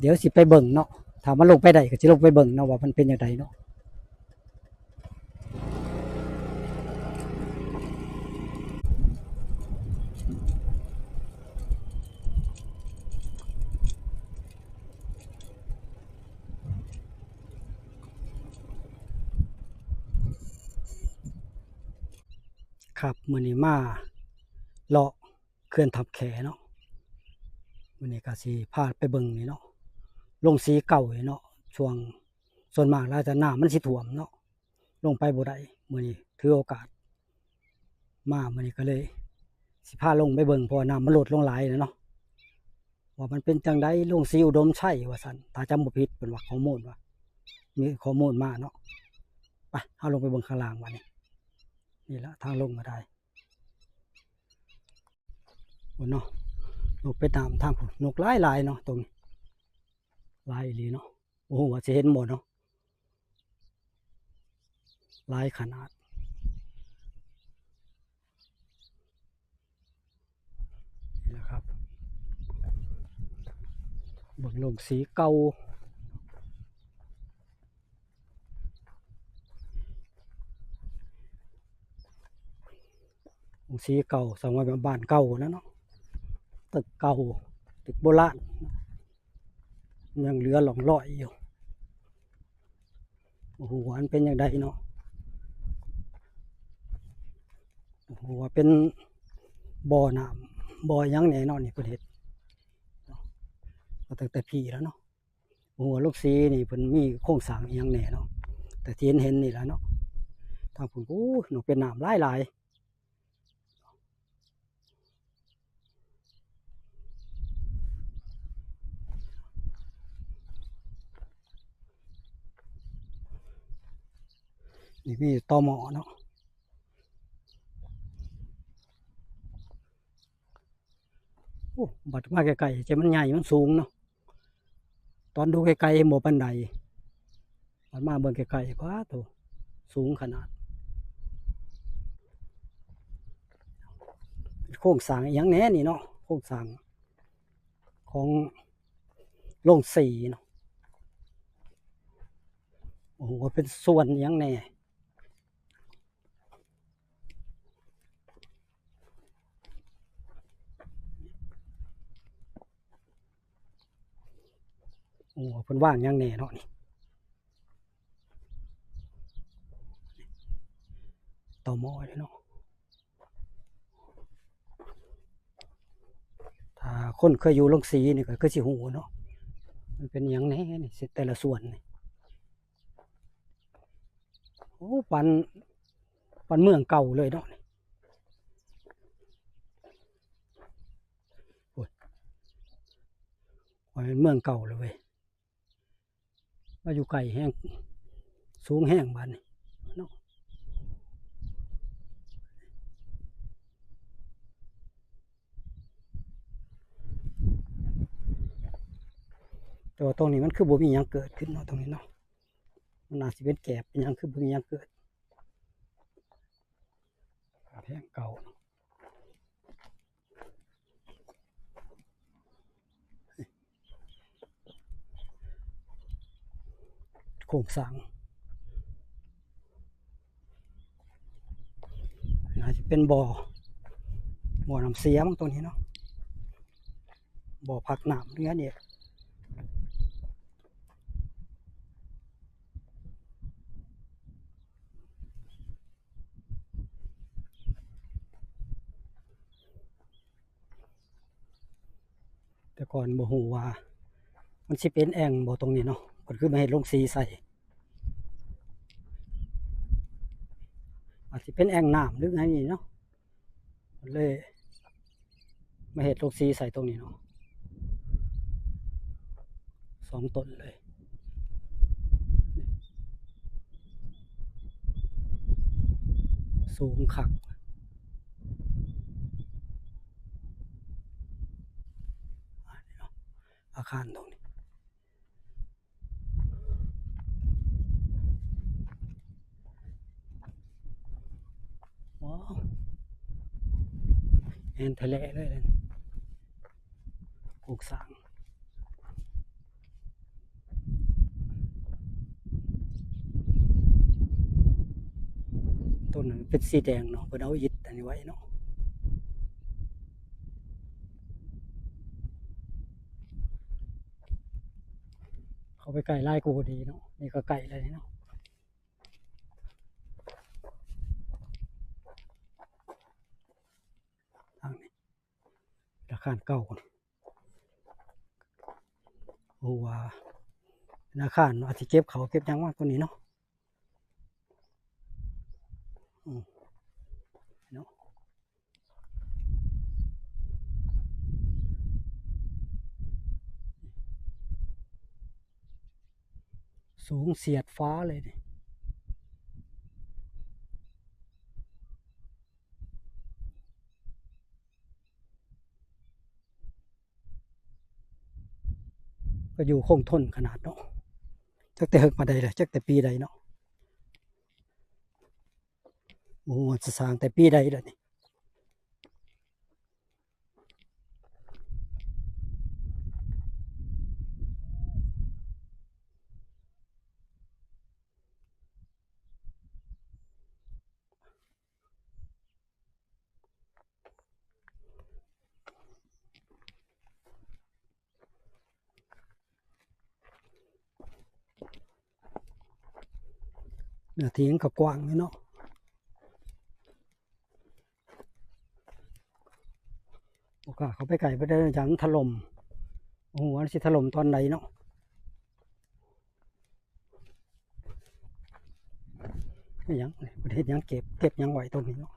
ດຽວຊິໄປເບິ່ງເນາະ ຖ້າມັນລົງໄປໄດ້ກໍຊິລົງໄປເບິ່ງເນາະ ວ່າມັນເປັນຈັ່ງໃດເນາະ. ຄັບ ມື້ນີ້ມາເລາະເຂື່ອນທັບແຂເນາະ ມື້ນີ້ກໍຊິພາໄປເບິ່ງນີ້ເນາະ ລົງສີເກົ່ານີ້ເນາະ ຊ່ວງ ສ່ວນມາກແລ້ວແຕ່ນ້ຳມັນຊິຖ້ວມເນາະ ລົງໄປບໍ່ໄດ້. ມື້ນີ້ຖືໂອກາດມາ ມື້ນີ້ກໍເລີຍຊິພາລົງໄປເບິ່ງ ເພາະວ່ານ້ຳມັນລົດລົງຫຼາຍແລ້ວເນາະ ວ່າມັນເປັນຈັ່ງໃດ. ລົງສີອຸດົມໄຊວ່າຊັ້ນ ຖ້າຈຳບໍ່ຜິດ ເພິ່ນວ່າຂໍ້ມູນວ່າ ມີຂໍ້ມູນມາເນາະ. ໄປ ເຮົາລົງໄປເບິ່ງຂ້າງລ່າງບາດນີ້. ນີ້ລະທາງລົງກໍໄດ້ ພຸ້ນເນາະ ນົກເປັນນ້ຳທາງພຸ້ນ ນົກຫຼາຍໆເນາະ ຕົງນີ້ຫຼາຍອີ່ຫຼີເນາະ. ບໍ່ຮູ້ວ່າຊິເຫັນບໍ່ເນາະ ຫຼາຍຂະໜາດ. ນີ້ລະຄັບ ເບິ່ງລົງສີເກົ່າ ລົງສີເກົ່າ ສະມາຍບ້ານເກົ່ານັ້ນເນາະ ຕຶກເກົ່າ ຕຶກໂບລານ ຍັງເຫຼືອຮ່ອງລອຍຢູ່. ບໍ່ຮູ້ວ່າມັນເປັນຈັ່ງໃດເນາະ ບໍ່ຮູ້ວ່າເປັນບໍ່ນ້ຳບໍ່ຫຍັງແນ່ເນາະ ນີ້ເພິ່ນເຮັດມາຕັ້ງແຕ່ພີ້ແລ້ວເນາະ. ບໍ່ຮູ້ວ່າລົງສີນີ້ເພິ່ນມີໂຄງສ້າງອີ່ຫຍັງແນ່ເນາະ ແຕ່ທີ່ເຫັນໆນີ້ລະເນາະ. ທາງພຸ້ນ ໂອ້ຍ ນົກເປັນນ້ຳຫຼາຍໆ. ນີ້ມີຕໍໝໍ້ເນາະ. ໂອ້ ບັດມາໃກ້ໆ ຈະມັນໃຫຍ່ ມັນສູງເນາະ. ຕອນດູໃກ້ໆ ບໍ່ປານໃດ ບັດມາເບິ່ງໃກ້ໆ ປາໂທ້ ສູງຂະໜາດ. ໂຄງສ້າງອີ່ຫຍັງແນ່ນີ້ເນາະ ໂຄງສ້າງຂອງໂລງສີເນາະ. ບໍ່ຮູ້ວ່າເປັນສ່ວນອີ່ຫຍັງແນ່. ໂອ້ ເພິ່ນວາງຫຍັງແນ່ເນາະນີ້ ຕໍໝໍ້ເດ້ເນາະ. ຖ້າຄົນເຄີຍຢູ່ໂລງສີນີ້ກໍຄືຊິຮູ້ເນາະ ມັນເປັນຫຍັງແນ່ນີ້ ແຕ່ລະສ່ວນນີ້. ໂອ້ ປານ ປານເມືອງເກົ່າເລີຍເນາະ. ໂອ້ຍ ວ່າແມ່ນເມືອງເກົ່າເລີຍເວີຍ ມາຢູ່ໃກ້ແຮງ ສູງແຮງບາດນີ້ເນາະ. ແຕ່ວ່າຕົງນີ້ມັນຄືບໍ່ມີຫຍັງເກີດຂຶ້ນເນາະ ຕົງນີ້ເນາະ. ມັນອາດຊິເປັນແກບເປັນຫຍັງ ຄືບໍ່ມີຫຍັງເກີດ ກຳແພງເກົ່າ. ໂຄງສ້າງ ອາດຈະເປັນບໍ່ ບໍ່ນ້ຳເສຍມັ້ງຕົງນີ້ເນາະ. ບໍ່ພັກນ້ຳເຮືອນີ້ ແຕ່ກ່ອນບໍ່ຮູ້ວ່າມັນຊິເປັນແອ່ງບໍ່ຕົງນີ້ເນາະ ເພິ່ນຄືມາເຮັດໂລງສີໃສ່ ອາດຊິເປັນແອ່ງນ້ຳຫຼືຫຍັງນີ້ເນາະ. ເລີຍມາເຮັດໂລງສີໃສ່ຕົງນີ້ເນາະ ສອງຕົ້ນເລີຍ ສູງຄັກ ອາຄານຕົງນີ້. ວ້າວ ແມ່ນແທ້ແຫຼະເລີຍ ໂຄງສ້າງ ເປັນສີແດງເນາະ ເພິ່ນເອົາອິດອັນນີ້ໄວ້ເນາະ. ເຂົ້າໄປໃກ້ຫຼາຍກວ່າບໍ່ດີເນາະ. ນີ້ກໍໃກ້ແລ້ວນີ້ເນາະ. ທາງນີ້ ອາຄານເກົ່າ ບໍ່ຮູ້ວ່າອາຄານອາດຊິເກັບເຂົ້າເກັບຫຍັງມາຕົວນີ້ເນາະ. ອືມ ເນາະ ສູງສຽດຟ້າເລີຍນີ້. ກໍຢູ່ຄົງທົນຂະໜາດເນາະ. ຈັກແຕ່ເຖິງປານໃດແຫຼະ ຈັກແຕ່ປີໃດເນາະ. ໂອ້ ຈະສ້າງແຕ່ປີໃດແລ້ວນີ້. ເນື້ອທີ່ມັນກໍກວ້າງຢູ່ເນາະ. ບໍ່ກ້າເຂົ້າໄປໃກ້ປານໃດ ຢ້ານມັນຖະຫຼົ່ມ. ບໍ່ຮູ້ວ່າມັນຊິຖະຫຼົ່ມຕອນໃດເນາະ. ເຮັດຫຍັງ? ເພິ່ນເຮັດຫຍັງ? ເກັບ ເກັບຫຍັງໄວ້ຕົງນີ້ເນາະ?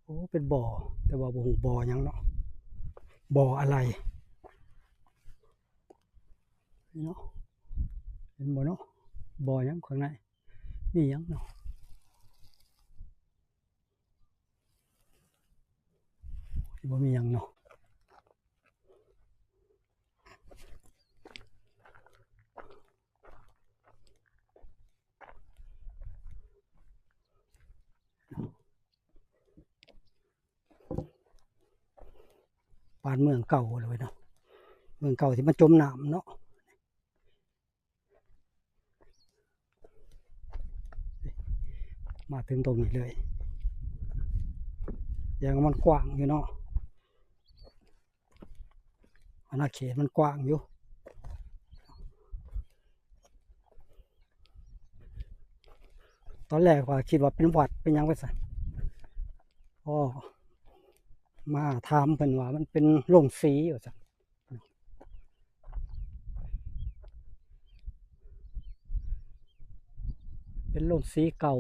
ໂອ້ ເປັນບໍ່ ແຕ່ວ່າບໍ່ຮູ້ບໍ່ຫຍັງເນາະ. ບໍ່ອະໄລເນາະ. ເຫັນບໍ່ເນາະ? ບໍ່ຫຍັງຂ້າງໃນ ມີຫຍັງເນາະ? ບໍ່ມີຫຍັງເນາະ. ປານເມືອງເກົ່າເລີຍເນາະ. ເມືອງເກົ່າທີ່ມັນຈົມນ້ຳເນາະ. ມາເຖິງຕົງນີ້ເລີຍ. ແຕ່ມັນກວ້າງຢູ່ເນາະ. ອານາເຂດມັນກວ້າງຢູ່. ຕອນແລກວ່າຄິດວ່າເປັນວັດເປັນຫຍັງວ່າຊັ້ນ. ພໍມາຖາມເພິ່ນວ່າມັນເປັນໂຮງສີວ່າຊັ້ນ. ເປັນໂຮງສີເກົ່າ.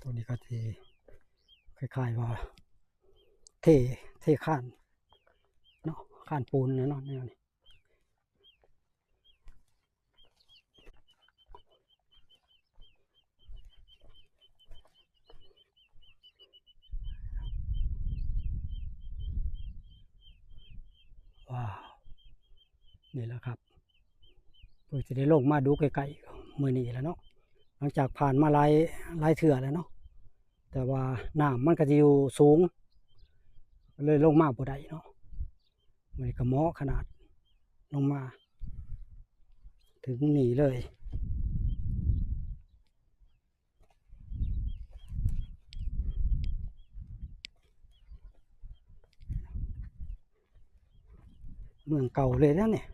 ຕົວນີ້ກໍຊິຄ້າຍໆວ່າເທ ເທຄານເນາະ ຄານປູນເນາະ ແນວນີ້. ວ້າວ ນີ້ແຫຼະຄັບ ເພິ່ນຊິໄດ້ລົງມາດູໃກ້ໆມື້ນີ້ແຫຼະເນາະ ຫຼັງຈາກຜ່ານມາຫຼາຍ ຫຼາຍເທື່ອແລ້ວເນາະ ແຕ່ວ່ານ້ຳມັນກໍຊິຢູ່ສູງ ເລີຍລົງມາບໍ່ໄດ້ເນາະ. ມື້ນີ້ກໍເໝາະຂະໜາດ ລົງມາເຖິງນີ້ເລີຍ. ເມືອງເກົ່າເລີຍນະນີ້.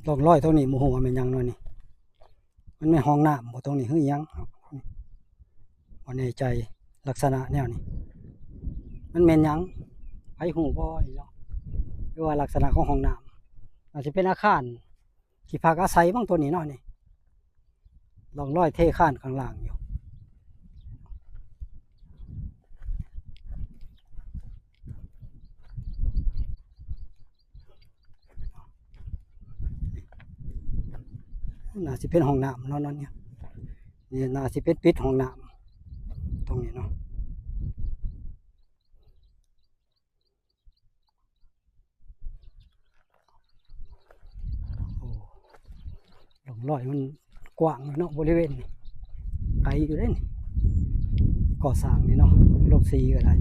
ຮ່ອງຮອຍຕົງນີ້ບໍ່ຮູ້ວ່າແມ່ນຫຍັງເນາະນີ້ ມັນແມ່ນຫ້ອງນ້ຳບໍ່ຕົງນີ້ ຫຼື ອີ່ຫຍັງ ບໍ່ແນ່ໃຈ ລັກສະນະແນວນີ້. ມັນແມ່ນຫຍັງ? ໃຜຮູ້ບໍ່ນີ້ເນາະ? ຫຼືວ່າລັກສະນະຂອງຫ້ອງນ້ຳ ອາດຊິເປັນອາຄານທີ່ພັກອາໄສມັ້ງ ຕົວນີ້ເນາະ. ນີ້ ຮ່ອງຮອຍເທຄານຂ້າງລ່າງຢູ່. ໜ້າຊິເປັນຫ້ອງນ້ຳເນາະ ນີ້ ນີ້ໜ້າຊິເປັນປິດຫ້ອງນ້ຳ ຕົງນີ້ເນາະ. ໂອ້ ຮ່ອງຮອຍມັນກວ້າງເນາະ ບໍລິເວນນີ້ ໄກຢູ່ເດ້ນີ້ ກໍ່ສ້າງນີ້ເນາະ ລົງສີກໍໄດ້.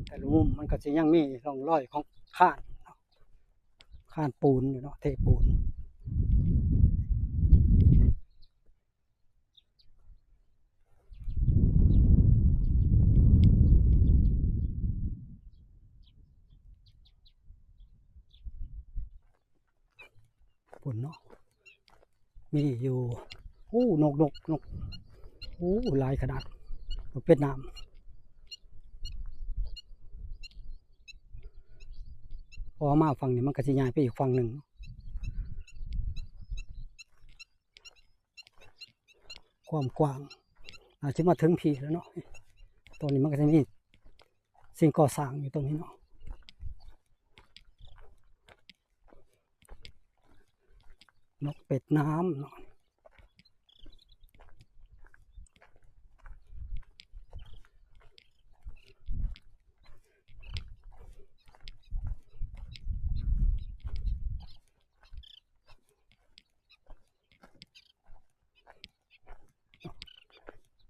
ແຕ່ລະມຸມມັນກໍຊິຍັງມີຮ່ອງຮອຍຂອງຄານເນາະ ຄານປູນຢູ່ເນາະ ເທປູນ. ພຸ້ນເນາະ ມີຢູ່ ໂອ້ ນົກ ນົກ ນົກ ໂອ້ ຫຼາຍຂະໜາດ ນົກເປັດນ້ຳ. ພໍມາຝັ່ງນີ້ມັນກໍຊິຍ້າຍໄປອີກຝັ່ງໜຶ່ງ. ຄວາມກວ້າງ ອາດຊິມາເຖິງພີ້ແລ້ວເນາະ. ຕອນນີ້ມັນກໍຈະມີສິ່ງກໍ່ສ້າງຢູ່ຕົງນີ້ເນາະ ນົກເປັດນ້ຳເນາະ.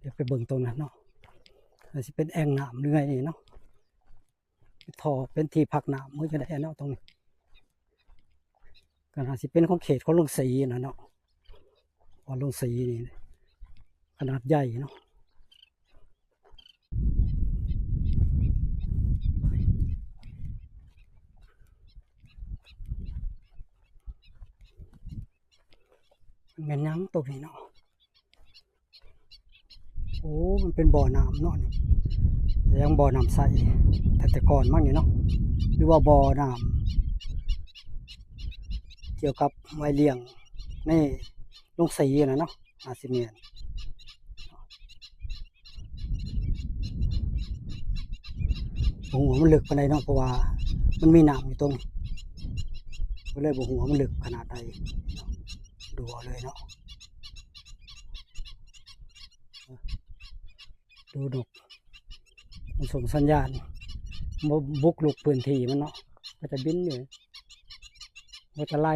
ດຽວໄປເບິ່ງຕົງນັ້ນເນາະ ອາດຊິເປັນແອ່ງນ້ຳ ຫຼື ຫຍັງນີ້ເນາະ ທໍ່ເປັນທີ່ພັກນ້ຳ ເອີ ຈັ່ງໃດເນາະ ຕົງນີ້. ກໍໜ້າຊິເປັນຂອງເຂດຂອງໂລງສີນະເນາະ ເພາະວ່າໂລງສີນີ້ຂະໜາດໃຫຍ່ເນາະ. ແມ່ນຫຍັງຕົງນີ້ເນາະ? ໂອ້ ມັນເປັນບໍ່ນ້ຳເນາະນີ້ ແສດງບໍ່ນ້ຳໃສ ແຕ່ ແຕ່ກ່ອນມັນນີ້ເນາະ ຫຼືວ່າບໍ່ນ້ຳກ່ຽວກັບໄວ້ລ້ຽງໃນໂລງສີຫັ້ນນະເນາະ ອາດຊິແມ່ນ. ບໍ່ຮູ້ວ່າມັນເລິກປານໃດເນາະ ເພາະວ່າມັນມີນ້ຳຢູ່ຕົງ ກໍເລີຍບໍ່ຮູ້ວ່າມັນເລິກຂະໜາດໃດ ດູເອົາເລີຍເນາະ. ດູນົກ ມັນສົ່ງສັນຍານ ບໍ່ບຸກລຸກພື້ນທີ່ມັນເນາະ ມັນຈະບິນຢູ່ ມັນຈະໄລ່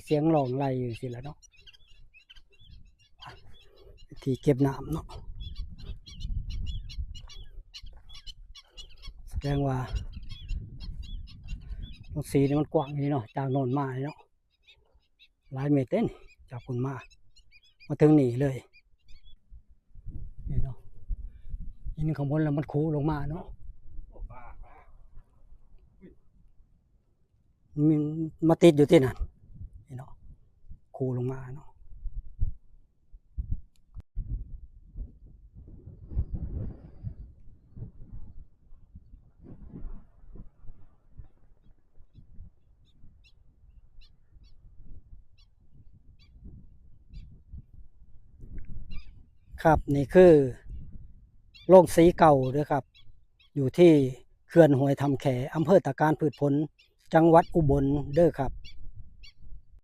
ສຽງຮ້ອງໄລ່ຢູ່ຊີ້ແຫຼະເນາະ. ທີ່ເກັບນ້ຳເນາະ ສະແດງວ່າໂລງສີນີ້ມັນກວ້າງນີ້ເນາະ ຈາກໂນ້ນມານີ້ເນາະ ຫຼາຍເມັດເດ້ນີ້ ຈາກພຸ້ນມາ ມາເຖິງນີ້ເລີຍນີ້ເນາະ. ນີ້ຂ້າງບົນແລ້ວມັນຄູລົງມາເນາະ ມັນມາຕິດຢູ່ທີ່ນັ້ນນີ້ເນາະ ຄູລົງມາເນາະ. ຄັບ ນີ້ຄືໂລງສີເກົ່າເດີຄັບ ຢູ່ທີ່ເຂື່ອນຫ້ວຍຖ້ຳແຂ ອຳເພີຕາການພືດຜົນ ຈັງຫວັດອຸບົນເດີຄັບ.